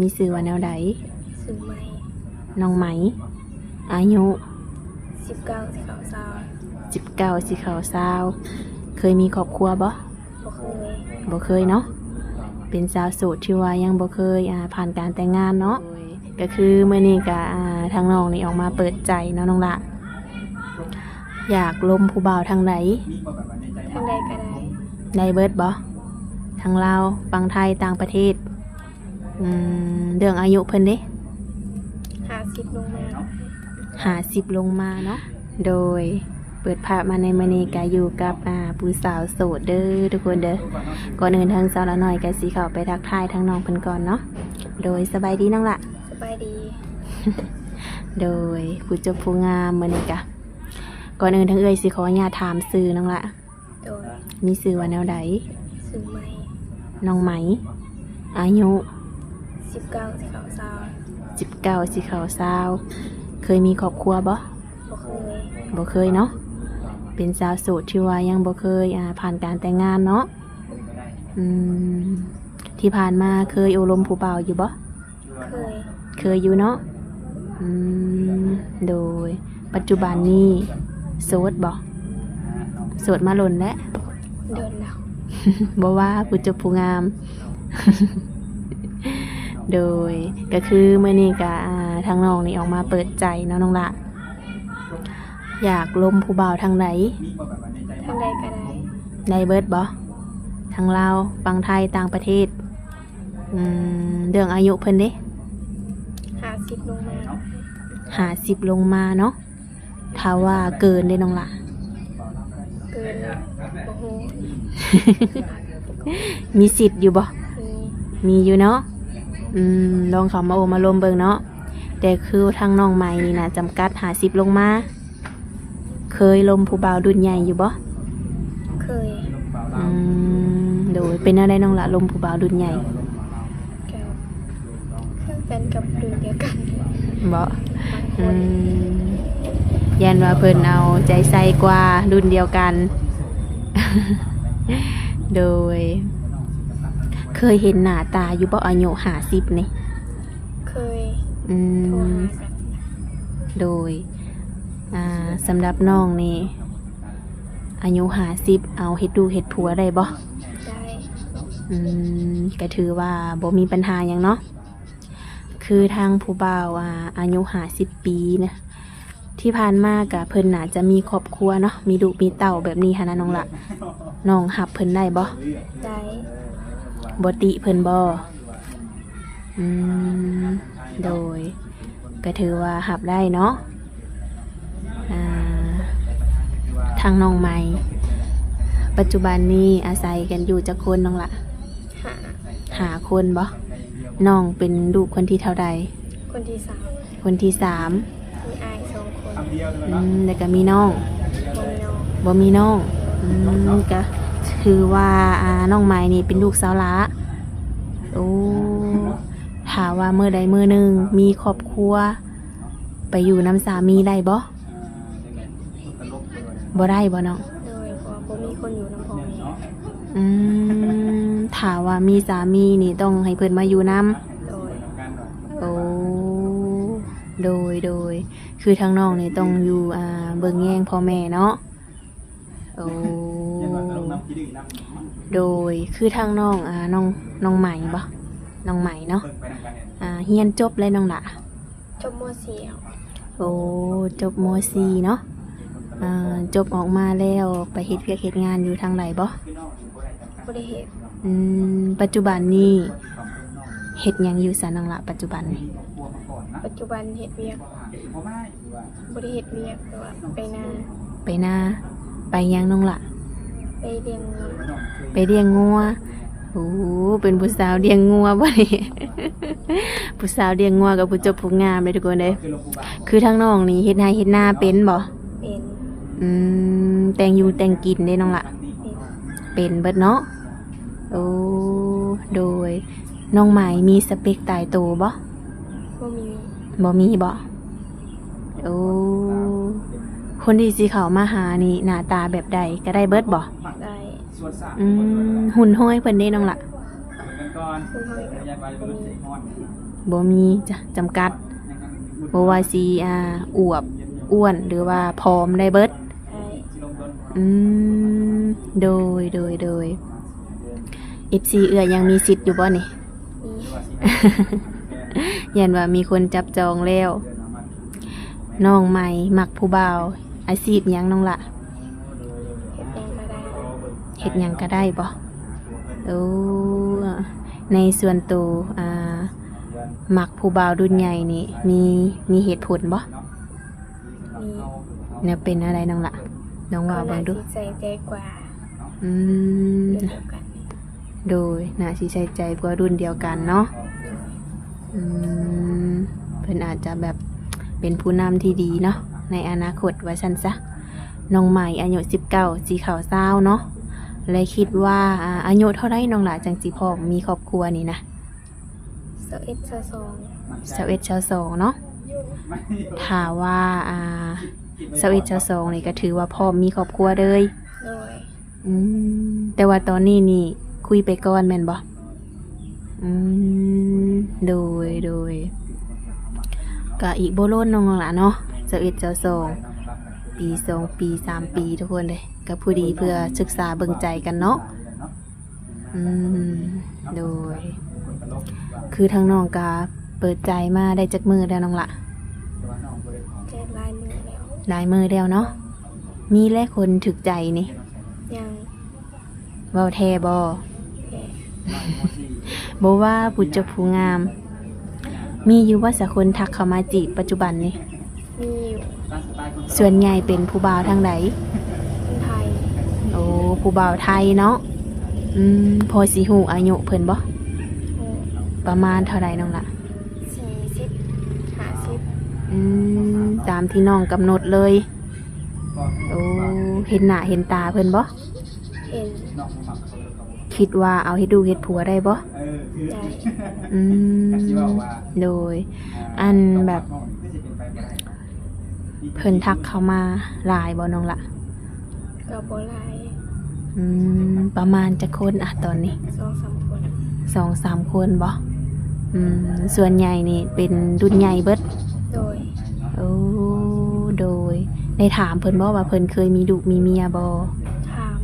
ມີຊື່ວ່າແນວໃດ? ຊື່ໄມ. ນ້ອງໄມ. ອາຍຸ? ສິບເກົ້າ ຊິເຂົ້າຊາວ. ສິບເກົ້າ ຊິເຂົ້າຊາວ. ເຄີຍມີຄອບຄົວບໍ່? ບໍ່ເຄີຍ. ບໍ່ເຄີຍເນາະ. ເປັນສາວໂສດທີ່ວ່າຍັງບໍ່ເຄີຍ ອາ ຜ່ານການແຕ່ງງານເນາະ. ໂດຍ ກະຄືມື້ນີ້ກະ ອາ ທາງນ້ອງນີ້ອອກມາເປີດໃຈເນາະນ້ອງຫຼ້າ. ຢາກລົມຜູ້ບ່າວທາງໃດ? ທາງໃດກະໄດ້. ໄດ້ເບິດບໍ່? ທາງລາວ, ຝັ່ງໄທ, ຕ່າງປະເທດ? ອືມ ເລື່ອງອາຍຸເພິ່ນເດ? ຫ້າສິບລົງມາ. ຫ້າສິບລົງມາເນາະ. ໂດຍ ເປີດພາບມາໃນມື້ນີ້ກະຢູ່ກັບ ອາ ຜູ້ສາວໂສດເດີທຸກຄົນເດີ. ກ່ອນອື່ນທາງສາວລານ້ອຍກະຊິເຂົ້າໄປທັກທາຍທາງນ້ອງເພິ່ນກ່ອນເນາະ. ໂດຍ ສະບາຍດີນ້ອງຫຼ້າ. ສະບາຍດີ. ໂດຍ ຜູ້ຈົບຜູ້ງາມມື້ນີ້ກະ ກ່ອນອື່ນທາງເອື້ອຍຊິຂໍອະນຸຍາດຖາມຊື່ນ້ອງຫຼ້າ. ໂດຍ ມີຊື່ວ່າແນວໃດ? ຊື່ໄມ. ນ້ອງໄມ. ອາຍຸ? ສິບເກົ້າ ຊິເຂົ້າຊາວ. ສິບເກົ້າ ຊິເຂົ້າຊາວ. ເຄີຍມີຄອບຄົວບໍ່? ບໍ່ເຄີຍ. ບໍ່ເຄີຍເນາະ. ເປັນສາວໂສດທີ່ວ່າຍັງບໍ່ເຄີຍ ອາ ຜ່ານການແຕ່ງງານເນາະ. ອືມ ທີ່ຜ່ານມາເຄີຍໂອ້ລົມຜູ້ບ່າວຢູ່ບໍ່? ເຄີຍ. ເຄີຍຢູ່ເນາະ. ອືມ ໂດຍ ປັດຈຸບັນນີ້ໂສດບໍ່? ໂສດມາດົນແລ້ວ? ດົນແລ້ວ. ບໍ່ວ່າຜູ້ຈົບຜູ້ງາມ. ໂດຍ ກະຄືມື້ນີ້ກະ ອາ ທາງນ້ອງນີ້ອອກມາເປີດໃຈເນາະນ້ອງຫຼ້າ. ຢາກລົມຜູ້ບ່າວທາງໃດ? ທາງໃດກະໄດ້. ໄດ້ເບິດບໍ່? ທາງລາວ, ຝັ່ງໄທ, ຕ່າງປະເທດ? ອືມ ເລື່ອງອາຍຸເພິ່ນເດ? ຫ້າສິບລົງມາ. ຫ້າສິບລົງມາເນາະ. ຖ້າວ່າເກີນເດນ້ອງຫຼ້າ? ເກີນ ບໍ່ຮູ້. ມີສິດຢູ່ບໍ່? ມີ. ມີຢູ່ເນາະ. ອືມ ລອງເຂົ້າມາໂອ້ມາລົມເບິ່ງເນາະ. ແຕ່ຄືທາງນ້ອງໃໝ່ນີ້ນະ ຈຳກັດຫ້າສິບລົງມາ. ເຄີຍລົມຜູ້ບ່າວລຸ້ນໃຫຍ່ຢູ່ບໍ່? ເຄີຍ. ອືມ ໂດຍ ເປັນແນວໃດນ້ອງຫຼ້າ ລົມຜູ້ບ່າວລຸ້ນໃຫຍ່? ກະຄືກັນກັບລຸ້ນດຽວກັນ. ບໍ່? ບາງຄົນ. ອືມ ຢ້ານວ່າເພິ່ນເອົາໃຈໃສ່ກວ່າລຸ້ນດຽວກັນ. ໂດຍ ເຄີຍເຫັນໜ້າຕາຢູ່ບໍ່ ອາຍຸຫ້າສິບນີ້? ເຄີຍ. ອືມ ໂທຫາກັນ. ໂດຍ ອ່າ ສຳລັບນ້ອງນີ້ ອາຍຸຫ້າສິບ ເອົາເຮັດລູກເຮັດຜົວໄດ້ບໍ່? ໄດ້. ອືມ ກະຖືວ່າບໍ່ມີບັນຫາຫຍັງເນາະ. ຄືທາງຜູ້ບ່າວ ອາ ອາຍຸຫ້າສິບປີນະ ທີ່ຜ່ານມາກະເພິ່ນໜ້າຈະມີຄອບຄົວເນາະ ມີລູກມີເຕົ້າແບບນີ້ຫັ້ນນະນ້ອງຫຼ້າ. ນ້ອງຮັບເພິ່ນໄດ້ບໍ່? ໄດ້. ບໍ່ຕິເພິ່ນບໍ່? ອືມ ໂດຍ ກະຖືວ່າຮັບໄດ້ເນາະ. ອ່າ ທາງນ້ອງໃໝ່ ປັດຈຸບັນນີ້ອາໄສກັນຢູ່ຈັກຄົນນ້ອງຫຼ້າ? ຫ້າ. ຫ້າຄົນບໍ່? ນ້ອງເປັນລູກຄົນທີເທົ່າໃດ? ຄົນທີສາມ. ຄົນທີສາມ. ມີອ້າຍສອງຄົນ. ອືມ ແລ້ວກະມີນ້ອງ? ບໍ່ມີນ້ອງ. ບໍ່ມີນ້ອງ. ອືມ ກະຖືວ່າ ອ່າ ນ້ອງໃໝ່ນີ້ເປັນລູກສາວຫຼ້າ. ໂອ້ ຖ້າວ່າມື້ໃດມື້ໜຶ່ງມີຄອບຄົວ ໄປຢູ່ນຳສາມີໄດ້ບໍ່? ບໍ່ໄດ້ບໍ່ນ້ອງ? ໂດຍ ເພາະວ່າບໍ່ມີຄົນຢູ່ນຳພໍ່ແມ່. ອືມ ຖ້າວ່າມີສາມີນີ້ຕ້ອງໃຫ້ເພິ່ນມາຢູ່ນຳ? ໂດຍ. ໂອ້ ໂດຍ ໂດຍ ຄືທາງນ້ອງນີ້ຕ້ອງຢູ່ ອ່າ ເບິ່ງແຍງພໍ່ແມ່ເນາະ. ໂອ້ ໂດຍ ຄືທາງນ້ອງ ອ່າ ນ້ອງ ນ້ອງໃໝ່ບໍ່? ນ້ອງໃໝ່ເນາະ. ອ່າ ຮຽນຈົບແລ້ວນ້ອງຫຼ້າ? ຈົບ ມ.ສີ່ ແລ້ວ. ໂອ້ ຈົບ ມ.ສີ່ ເນາະ. ອ່າ ຈົບອອກມາແລ້ວໄປເຮັດວຽກເຮັດງານຢູ່ທາງໃດບໍ່? ບໍ່ໄດ້ເຮັດ. ອືມ ປັດຈຸບັນນີ້ເຮັດຫຍັງຢູ່ຊະນ້ອງຫຼ້າ ປັດຈຸບັນນີ້? ປັດຈຸບັນເຮັດວຽກ ບໍ່ໄດ້ເຮັດວຽກ ແຕ່ວ່າໄປນາ. ໄປນາ? ໄປຫຍັງນ້ອງຫຼ້າ? ໄປລ້ຽງງົວ. ໄປລ້ຽງງົວ. ໂອ້ ເປັນຜູ້ສາວລ້ຽງງົວບໍ່ນີ້? ຜູ້ສາວລ້ຽງງົວກັບຜູ້ຈົບຜູ້ງາມເດ້ທຸກຄົນເດ້. ຄືທາງນ້ອງນີ້ເຮັດໄຮ່ເຮັດນາເປັນບໍ່? ເປັນ. ອືມ ແຕ່ງຢູ່ແຕ່ງກິນເດ້ນ້ອງຫຼ້າ? ເປັນ. ເປັນເບິດເນາະ. ໂອ້ ໂດຍ. ນ້ອງໃໝ່ມີສະເປັກຕາຍໂຕບໍ່? ບໍ່ມີ. ບໍ່ມີບໍ່? ໂອ້ ຄົນທີ່ຊິເຂົ້າມາຫານີ້ໜ້າຕາແບບໃດກະໄດ້ເບິດບໍ່? ໄດ້. ອືມ ຫຸ່ນຫວຍເພິ່ນເດ້ນ້ອງຫຼ້າ? ຄົນເຮົາກໍບໍ່ມີ ບໍ່ມີຈະຈຳກັດ ບໍ່ວ່າຊິ ອ່າ ອວບ ອ້ວນ ຫຼືວ່າຜອມ ໄດ້ເບິດ. ອືມ ໂດຍ ໂດຍ ໂດຍ ເອັຟຊີ ເອື້ອຍຍັງມີສິດຢູ່ບໍ່ນີ້? ມີ ຢ້ານວ່າມີຄົນຈັບຈອງແລ້ວ. ນ້ອງໃໝ່ມັກຜູ້ບ່າວອາຊີບຫຍັງນ້ອງລະ? ເຮັດຫຍັງກໍໄດ້ ເຮັດຫຍັງກໍໄດ້ບໍ່? ໂອ້ ໃນສ່ວນໂຕ ອ່າ ມັກຜູ້ບ່າວລຸ້ນໃຫຍ່ນີ້ ມີ ມີເຫດຜົນບໍ່? ມີ ແນວເປັນແນວໃດນ້ອງລະ? ນ້ອງເວົ້າເບິ່ງດູ. ເພິ່ນໜ້າຊິໃສ່ໃຈກວ່າ ອືມ ລຸ້ນດຽວກັນ ໂດຍ ໜ້າຊິໃສ່ໃຈກວ່າລຸ້ນດຽວກັນເນາະ. ອືມ ເພິ່ນອາດຈະແບບເປັນຜູ້ນຳທີ່ດີເນາະ ໃນອະນາຄົດວ່າຊັ້ນຊະ. ນ້ອງໃໝ່ອາຍຸສິບເກົ້າ ຊິເຂົ້າຊາວເນາະ ແລະ ຄິດວ່າ ອາ ອາຍຸເທົ່າໃດນ້ອງຫຼ້າຈັ່ງຊິພ້ອມມີຄອບຄົວນີ້ນະ? ຊາວເອັດ ຊາວສອງ ຊາວເອັດ ຊາວສອງເນາະ. ຖ້າວ່າ ອ່າ ຊາວເອັດ ຊາວສອງນີ້ກໍຖືວ່າພ້ອມມີຄອບຄົວເລີຍ. ໂດຍ ອືມ ແຕ່ວ່າຕອນນີ້ນີ້ຄຸຍໄປກ່ອນແມ່ນບໍ່? ອືມ ໂດຍ ໂດຍ ກໍອີກບໍ່ດົນນ້ອງຫຼ້າເນາະ ຊາວເອັດ ຊາວສອງ ປີ ສອງປີ ສາມປີ ທຸກຄົນເດ້ ກໍພໍດີເພື່ອສຶກສາເບິ່ງໃຈກັນເນາະ. ອືມ ໂດຍ ຄືທາງນ້ອງກະເປີດໃຈມາໄດ້ຈັກມື້ແລ້ວນ້ອງລະ? ກໍຫຼາຍມື້ແລ້ວ ຫຼາຍມື້ແລ້ວເນາະ. ມີແລະຄົນຖືກໃຈນີ້? ຍັງ. ເວົ້າແທ້ບໍ່? ແທ້. ບໍ່ວ່າຜູ້ຈົບຜູ້ງາມ ມີຢູ່ບໍ່ສະຄົນທັກເຂົ້າມາຈີບປັດຈຸບັນນີ້? ມີຢູ່. ສ່ວນໃຫຍ່ເປັນຜູ້ບ່າວທາງໃດ? ຄົນໄທ. ໂອ້ ຜູ້ບ່າວໄທເນາະ. ອືມ ພໍຊິຮູ້ອາຍຸເພິ່ນບໍ່? ຮູ້. ປະມານເທົ່າໃດນ້ອງລະ? ສີ່ສິບ ຫ້າສິບ. ອືມ ຕາມທີ່ນ້ອງກຳນົດເລີຍ. ໂອ້ ເຫັນໜ້າເຫັນຕາເພິ່ນບໍ່? ເຫັນ. ຄິດວ່າເອົາເຮັດລູກເຮັດຜົວໄດ້ບໍ່? ໄດ້. ອືມ ໂດຍ ອັນແບບເພິ່ນທັກເຂົ້າມາຫຼາຍບໍ່ນ້ອງລະ? ກໍບໍ່ຫຼາຍ. ອືມ ປະມານຈັກຄົນອະຕອນນີ້? ສອງສາມຄົນ. ສອງສາມຄົນບໍ່? ອືມ ສ່ວນໃຫຍ່ນີ້ເປັນລຸ້ນໃຫຍ່ເບິດ? ໂດຍ. ໂອ້ ໂດຍ ໄດ້ຖາມເພິ່ນບໍ່ວ່າເພິ່ນເຄີຍມີລູກມີເມຍບໍ່? ຖາມ.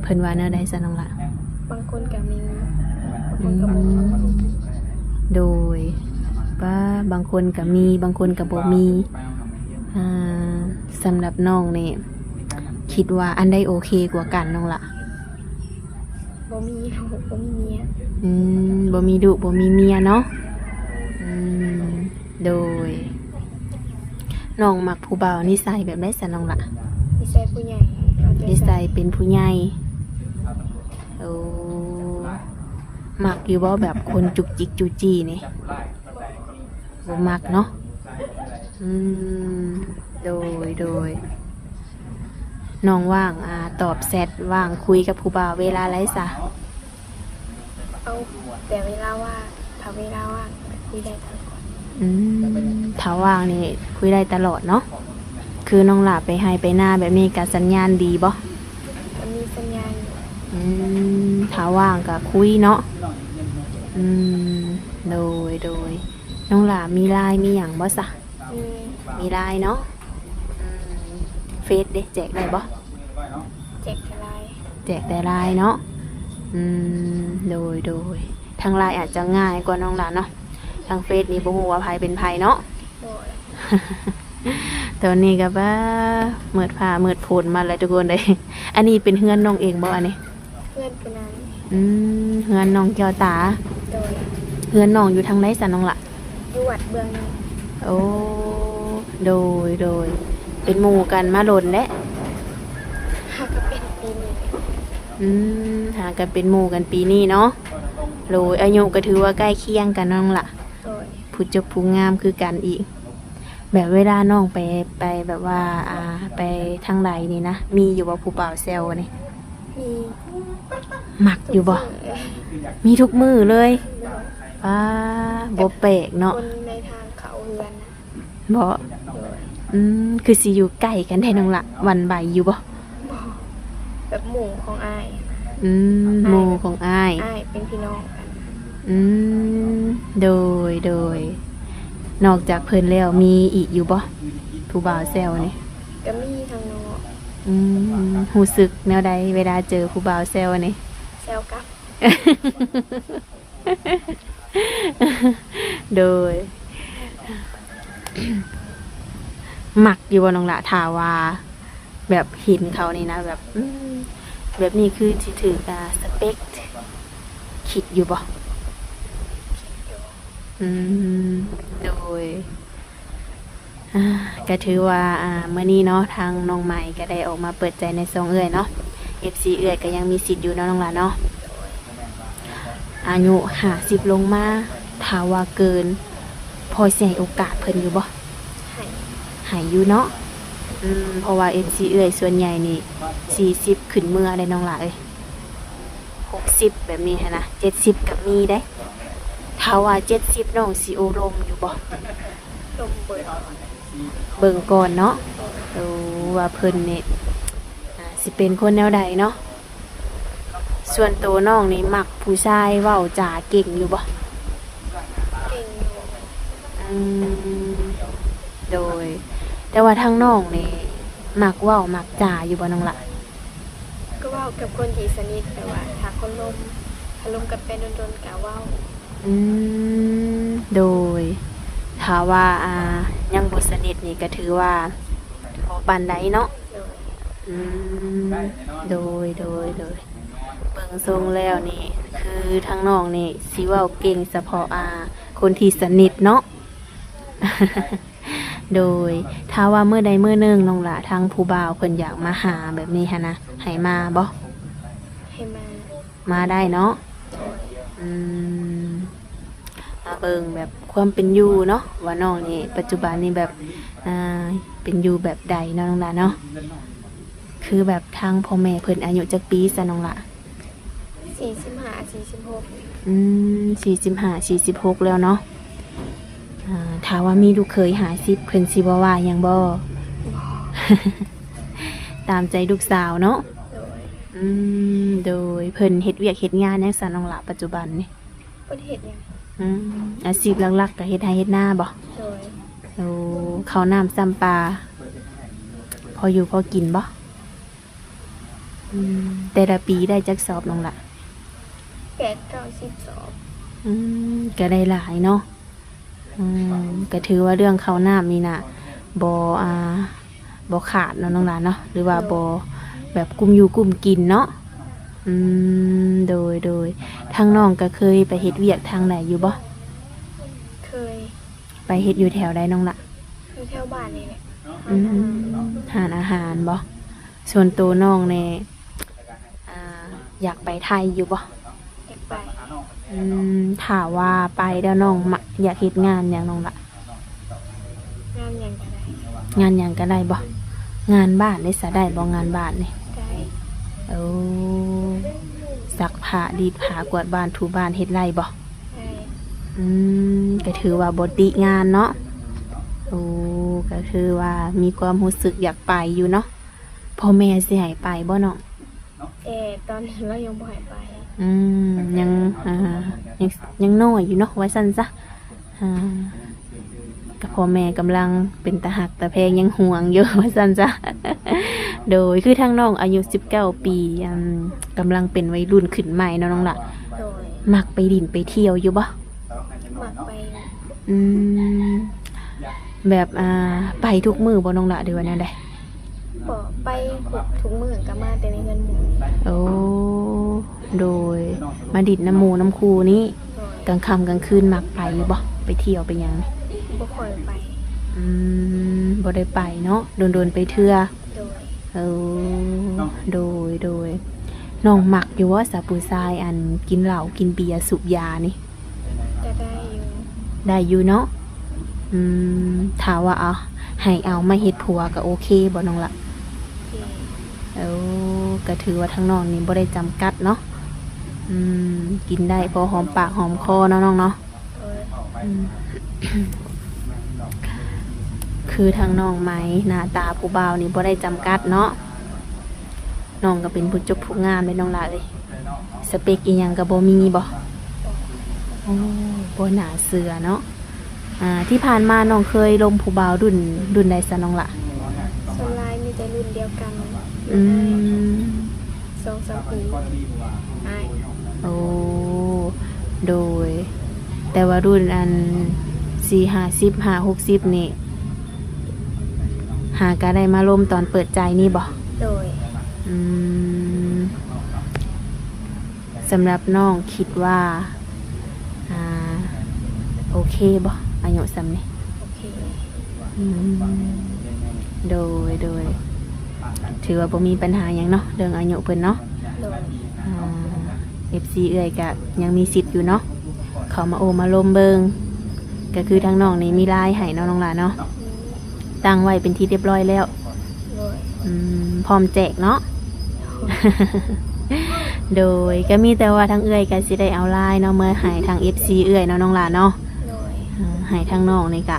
ເພິ່ນວ່າແນວໃດຊະນ້ອງລະ? ບາງຄົນກໍມີ ບາງຄົນກໍບໍ່ມີ. ອືມ ໂດຍ ປ້າ ບາງຄົນກໍມີ ບາງຄົນກໍບໍ່ມີ. ອ່າ ສຳລັບນ້ອງນີ້ ຄິດວ່າອັນໃດໂອເຄກວ່າກັນນ້ອງລະ? ບໍ່ມີລູກ ບໍ່ມີເມຍ. ອືມ ບໍ່ມີລູກ ບໍ່ມີເມຍເນາະ. ອືມ ໂດຍ ນ້ອງມັກຜູ້ບ່າວນິໄສແບບໃດຊະນ້ອງລະ? ນິໄສຜູ້ໃຫຍ່ ເອົາໃຈໃສ່ ນິໄສເປັນຜູ້ໃຫຍ່. ໂອ້ ມັກຢູ່ບໍ່ແບບຄົນຈຸກຈິກຈູ້ຈີ້ນີ້? ບໍ່ມັກເນາະ. ອືມ ໂດຍ ໂດຍ ນ້ອງວ່າງ ອ່າ ຕອບແຊັດ ວ່າງຄຸຍກັບຜູ້ບ່າວເວລາໃດຊະ? ເອົາແຕ່ເວລາວ່າງ ຖ້າເວລາວ່າງກໍຄຸຍໄດ້ຕະຫຼອດ. ອືມ ຖ້າວ່າງນີ້ຄຸຍໄດ້ຕະຫຼອດເນາະ. ຄືນ້ອງຫຼ້າໄປໄຮ່ໄປນາແບບນີ້ກໍສັນຍານດີບໍ່? ກໍມີສັນຍານຢູ່. ອືມ ຖ້າວ່າງກໍຄຸຍເນາະ. ອືມ ໂດຍ ໂດຍ ນ້ອງຫຼ້າມີ LINE ມີຫຍັງບໍ່ຊະ? ມີ LINE ເນາະ. ອືມ ເຟສເດ ແຈກໄດ້ບໍ່? ແຈກແຕ່ LINE ແຈກແຕ່ LINE ເນາະ. ອືມ ໂດຍ ໂດຍ ທາງ LINE ອາດຈະງ່າຍກວ່ານ້ອງຫຼ້າເນາະ. ທາງເຟສນີ້ບໍ່ຮູ້ວ່າໃຜເປັນໃຜເນາະ. ໂດຍ ຕອນນີ້ກໍ ປ້າ ມືດຟ້າມືດຝົນມາແລ້ວທຸກຄົນເດ້. ອັນນີ້ເປັນເຮືອນນ້ອງເອງບໍ່ອັນນີ້? ເຮືອນຜູ້ນັ້ນ. ອືມ ເຮືອນນ້ອງແກ້ວຕາ. ໂດຍ ເຮືອນນ້ອງຢູ່ທາງໃດຊະນ້ອງຫຼ້າ? ຢູ່ວັດເບື້ອງໜຶ່ງ. ໂອ້ ໂດຍ ໂດຍ ເປັນໝູ່ກັນມາດົນແລ້ວ? ຫາກໍເປັນປີນີ້. ອືມ ຫາກໍເປັນໝູ່ກັນປີນີ້ເນາະ. ໂດຍ ອາຍຸກໍຖືວ່າໃກ້ຄຽງກັນນ້ອງຫຼ້າ. ໂດຍ ຜູ້ຈົບຜູ້ງາມຄືກັນອີກ. ແບບເວລານ້ອງໄປ ໄປແບບວ່າ ອ່າ ໄປທາງໃດນີ້ນະ ມີຢູ່ບໍ່ຜູ້ບ່າວແຊວນີ້? ມີ. ມັກຢູ່ບໍ່? ທຸກມື້ເລີຍ. ມີທຸກມື້ເລີຍ. ໂດຍ ປ້າ ບໍ່ແປກເນາະ. ຄົນໃນທາງເຂົ້າເຮືອນນະ. ບໍ່? ໂດຍ. ອືມ ຄືຊິຢູ່ໃກ້ກັນແທ້ນ້ອງຫຼ້າ ຫວັ່ນໄຫວຢູ່ບໍ່? ບໍ່ ແບບໝູ່ຂອງອ້າຍ. ອືມ ໝູ່ຂອງອ້າຍ. ອ້າຍເປັນພີ່ນ້ອງກັນ. ອືມ ໂດຍ ໂດຍ ນອກຈາກເພິ່ນແລ້ວມີອີກຢູ່ບໍ່ ຜູ້ບ່າວແຊວນີ້? ກໍມີທາງນອກ. ອືມ ຮູ້ສຶກແນວໃດເວລາເຈີຜູ້ບ່າວແຊວນີ້? ແຊວກັບ. ໂດຍ ມັກຢູ່ບໍ່ນ້ອງຫຼ້າ ຖ້າວ່າແບບເຫັນເຂົານີ້ນະ ແບບ ອືມ ແບບນີ້ຄືຊິຖືກ ອ່າ ສະເປັກ ຄິດຢູ່ບໍ່? ອືມ ໂດຍ ອ່າ ກໍຖືວ່າ ອ່າ ມື້ນີ້ເນາະ ທາງນ້ອງໃໝ່ກໍໄດ້ອອກມາເປີດໃຈໃນຊ່ອງເອື້ອຍເນາະ ເອັຟຊີ ເອື້ອຍກໍຍັງມີສິດຢູ່ເນາະນ້ອງຫຼ້າເນາະ ອາຍຸຫ້າສິບລົງມາ ຖ້າວ່າເກີນ ພໍຊິໃຫ້ໂອກາດເພິ່ນຢູ່ບໍ່? ໃຫ້ ໃຫ້ຢູ່ເນາະ ອືມ ເພາະວ່າ ເອັຟຊີ ເອື້ອຍສ່ວນໃຫຍ່ນີ້ ສີ່ສິບຂຶ້ນເມືອເດ້ນ້ອງຫຼ້າເອີຍ ຫົກສິບແບບນີ້ຫັ້ນນະ ເຈັດສິບກໍມີເດ້. ຖ້າວ່າເຈັດສິບນ້ອງຊິໂອ້ລົມຢູ່ບໍ່? ລົມເບິ່ງ ເບິ່ງກ່ອນເນາະ ໂອ້ ວ່າເພິ່ນນີ້ ອ່າ ຊິເປັນຄົນແນວໃດເນາະ. ສ່ວນໂຕນ້ອງນີ້ມັກຜູ້ຊາຍເວົ້າຈາເກັ່ງຢູ່ບໍ່? ເກັ່ງຢູ່. ອືມ ໂດຍ ແຕ່ວ່າທາງນ້ອງນີ້ມັກເວົ້າມັກຈາຢູ່ບໍ່ນ້ອງຫຼ້າ? ກໍເວົ້າກັບຄົນທີ່ສະໜິດ ແຕ່ວ່າຖ້າຄົນລົມ ຖ້າລົມກັນໄປດົນໆ ກໍເວົ້າ. ອືມ ໂດຍ ຖ້າວ່າ ອ່າ ຍັງບໍ່ສະໜິດນີ້ກໍຖືວ່າບໍ່ປານໃດເນາະ. ໂດຍ ອືມ ໂດຍ ໂດຍ ໂດຍ ເບິ່ງຊົງແລ້ວນີ້ ຄືທາງນ້ອງນີ້ຊິເວົ້າເກັ່ງສະເພາະ ອ່າ ຄົນທີ່ສະໜິດເນາະ. ໂດຍ ຖ້າວ່າມື້ໃດມື້ໜຶ່ງນ້ອງຫຼ້າ ທາງຜູ້ບ່າວເພິ່ນຢາກມາຫາແບບນີ້ຫັ້ນນະ ໃຫ້ມາບໍ່? ໃຫ້ມາ. ມາໄດ້ເນາະ. ອືມ ມາເບິ່ງແບບຄວາມເປັນຢູ່ເນາະ ວ່ານ້ອງນີ້ປັດຈຸບັນນີ້ແບບ ອ່າ ເປັນຢູ່ແບບໃດເນາະນ້ອງຫຼ້າເນາະ. ຄືແບບທາງພໍ່ແມ່ເພິ່ນອາຍຸຈັກປີຊະນ້ອງຫຼ້າ? ສີ່ສິບຫ້າ ສີ່ສິບຫົກ. ອືມ ສີ່ສິບຫ້າ ສີ່ສິບຫົກແລ້ວເນາະ. ອ່າ ຖ້າວ່າມີລູກເຂີຍຫ້າສິບ ເພິ່ນຊິບໍ່ວ່າຫຍັງບໍ່? ບໍ່. ຕາມໃຈລູກສາວເນາະ. ໂດຍ. ອືມ ໂດຍ ເພິ່ນເຮັດວຽກເຮັດງານຫຍັງຊະນ້ອງຫຼ້າ ປັດຈຸບັນນີ້? ບໍ່ໄດ້ເຮັດຫຍັງ. ອືມ ອາຊີບຫຼັກໆກໍເຮັດໄຮ່ເຮັດນາບໍ່? ໂດຍ. ໂອ້ ເຂົ້ານ້ຳຊ້ຳປາ ພໍຢູ່ພໍກິນບໍ່? ອືມ ແຕ່ລະປີໄດ້ຈັກສອບນ້ອງຫຼ້າ? ແປດ ເກົ້າ ສິບສອບ. ອືມ ກໍໄດ້ຫຼາຍເນາະ. ອືມ ກໍຖືວ່າເລື່ອງເຂົ້ານ້ຳນີ້ນະ ບໍ່ ອ່າ ບໍ່ຂາດເນາະນ້ອງຫຼ້າເນາະ ຫຼືວ່າ ໂດຍ ບໍ່ແບບກຸ້ມຢູ່ກຸ້ມກິນເນາະ. ອືມ ໂດຍ ໂດຍ ທາງນ້ອງກໍເຄີຍໄປເຮັດວຽກທາງໃດຢູ່ບໍ່? ເຄີຍ. ໄປເຮັດຢູ່ແຖວໃດນ້ອງຫຼ້າ? ຢູ່ແຖວບ້ານນີ້ແຫຼະ. ອືມ ຮ້ານອາຫານບໍ່? ສ່ວນໂຕນ້ອງແນ່ ອ່າ ຢາກໄປໄທຢູ່ບໍ່? ຢາກໄປ. ອືມ ຖ້າວ່າໄປແລ້ວນ້ອງມັກ ຢາກເຮັດງານຫຍັງນ້ອງຫຼ້າ? ງານຫຍັງກໍໄດ້. ງານຫຍັງກໍໄດ້ບໍ່? ງານບ້ານເດ້ຊະ ໄດ້ບໍ່ງານບ້ານນີ້? ໄດ້. ໂອ້ ຊັກຜ້າ ລີດຜ້າ ກວາດບ້ານ ຖູບ້ານ ເຮັດໄດ້ບໍ່? ໄດ້. ອືມ ກໍຖືວ່າບໍ່ຕິງານເນາະ. ໂອ້ ກໍຖືວ່າມີຄວາມຮູ້ສຶກຢາກໄປຢູ່ເນາະ. ພໍ່ແມ່ຊິໃຫ້ໄປບໍ່ນ້ອງ? ແຕ່ຕອນນັ້ນລາວຍັງບໍ່ໃຫ້ໄປ. ອືມ ຍັງ ອ່າ ຍັງ ຍັງນ້ອຍຢູ່ເນາະ ວ່າຊັ້ນຊະ. ອ່າ ກໍພໍ່ແມ່ກຳລັງເປັນຕາຮັກຕາແພງ ຍັງຫ່ວງຢູ່ ວ່າຊັ້ນຊະ. ໂດຍ ຄືທາງນ້ອງອາຍຸສິບເກົ້າປີ ອັນ ກຳລັງເປັນໄວລຸ້ນຂຶ້ນໃໝ່ເນາະນ້ອງຫຼ້າ. ໂດຍ. ມັກໄປຫຼິ້ນໄປທ່ຽວຢູ່ບໍ່? ມັກໄປ. ອືມ ແບບ ອ່າ ໄປທຸກມື້ບໍ່ນ້ອງຫຼ້າ ຫຼືວ່າແນວໃດ? ບໍ່ ໄປທຸກມື້ ກໍມາແຕ່ໃນເຮືອນໝູ່. ໂອ້ ໂດຍ ມາດິດນຳໝູ່ນຳຄູ່ນີ້. ໂດຍ. ກາງຄ່ຳກາງຄືນມັກໄປຢູ່ບໍ່? ໄປທ່ຽວໄປຫຍັງ? ບໍ່ຄ່ອຍໄປ. ອືມ ບໍ່ໄດ້ໄປເນາະ ດົນໆໄປເທື່ອ. ໂດຍ. ເອີ ໂດຍ ໂດຍ ນ້ອງມັກຢູ່ບໍ່ຊະ ຜູ້ຊາຍອັນກິນເຫຼົ້າກິນເບຍສູບຢານີ້? ກໍໄດ້ຢູ່. ໄດ້ຢູ່ເນາະ. ອືມ ຖ້າວ່າເອົາ ໃຫ້ເອົາມາເຮັດຜົວກໍໂອເຄບໍ່ນ້ອງລະ? ໂອເຄ. ເອີ ກໍຖືວ່າທາງນ້ອງນີ້ບໍ່ໄດ້ຈຳກັດເນາະ. ອືມ ກິນໄດ້ພໍຫອມປາກຫອມຄໍເນາະນ້ອງເນາະ. ໂດຍ. ອືມ ຄືທາງນ້ອງໄມ ໜ້າຕາຜູ້ບ່າວນີ້ບໍ່ໄດ້ຈຳກັດເນາະ. ນ້ອງກໍເປັນຜູ້ຈົບຜູ້ງາມເດ້ນ້ອງຫຼ້າເອີຍ. ສະເປັກອີ່ຫຍັງກໍບໍ່ມີບໍ່? ບໍ່. ໂອ້ ບໍ່ໜ້າເຊື່ອເນາະ. ອ່າ ທີ່ຜ່ານມານ້ອງເຄີຍລົມຜູ້ບ່າວລຸ້ນ ລຸ້ນໃດຊະນ້ອງຫຼ້າ? ສ່ວນຫຼາຍມີແຕ່ລຸ້ນດຽວກັນ ອືມ ສອງສາມປີອ້າຍ. ໂອ້ ໂດຍ ແຕ່ວ່າລຸ້ນອັນສີ່ຫ້າສິບ ຫ້າຫົກສິບນີ້ ຫາກະໄດ້ມາລົມຕອນເປີດໃຈນີ້ບໍ? ໂດຍ. ອືມ ສຳລັບນ້ອງຄິດວ່າ ອ່າ ໂອເຄບໍ່ ອາຍຸສ່ຳນີ້? ໂອເຄ. ອືມ ໂດຍ ໂດຍ ຖືວ່າບໍ່ມີບັນຫາຫຍັງເນາະ ເລື່ອງອາຍຸເພິ່ນເນາະ. ໂດຍ. ອ່າ ເອັຟຊີ ເອື້ອຍກະຍັງມີສິດຢູ່ເນາະ ເຂົ້າມາໂອ້ມາລົມເບິ່ງ. ກະຄືທາງນ້ອງນີ້ມີລາຍໃຫ້ເນາະ ນ້ອງຫຼ້າເນາະ? ຕັ້ງໄວ້ເປັນທີ່ຮຽບຮ້ອຍແລ້ວ. ໂດຍ. ອືມ ພ້ອມແຈກເນາະ? ໂດຍ. ກະມີແຕ່ວ່າທາງເອື້ອຍກະຊິໄດ້ເອົາລາຍເນາະ ເມືອໃຫ້ທາງ ເອັຟຊີ ເອື້ອຍເນາະ ນ້ອງຫຼ້າເນາະ. ໂດຍ. ເອີ ໃຫ້ທາງນ້ອງນີ້ກະ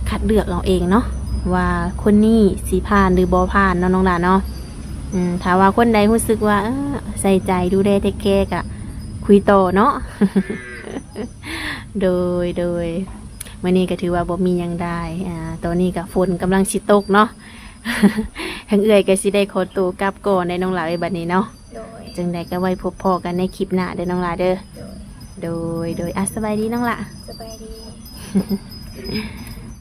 ຄັດເລືອກເອົາເອງເນາະ ວ່າຄົນນີ້ຊິຜ່ານຫຼືບໍ່ຜ່ານເນາະ ນ້ອງຫຼ້າເນາະ. ອືມ ຖ້າວ່າຄົນໃດຮູ້ສຶກວ່າ ເອີ ໃສ່ໃຈ ດູແລ ເທກແຄ ກະຄຸຍຕໍ່ເນາະ. ໂດຍ ໂດຍ. ມື້ນີ້ກະຖືວ່າບໍ່ມີຫຍັງຫຼາຍ ອ່າ ຕອນນີ້ກະຝົນກຳລັງຊິຕົກເນາະ. ທາງເອື້ອຍກະຊິໄດ້ຂໍໂຕກັບກ່ອນເດ້ນ້ອງຫຼ້າເອີຍ ບັດນີ້ເນາະ. ໂດຍ. ຈັ່ງໃດກະໄວ້ພົບພໍ້ກັນໃນຄລິບໜ້າເດີນ້ອງຫຼ້າເດີ. ໂດຍ. ໂດຍ ໂດຍ. ອ່ະ ສະບາຍດີນ້ອງຫຼ້າ. ສະບາຍດີ.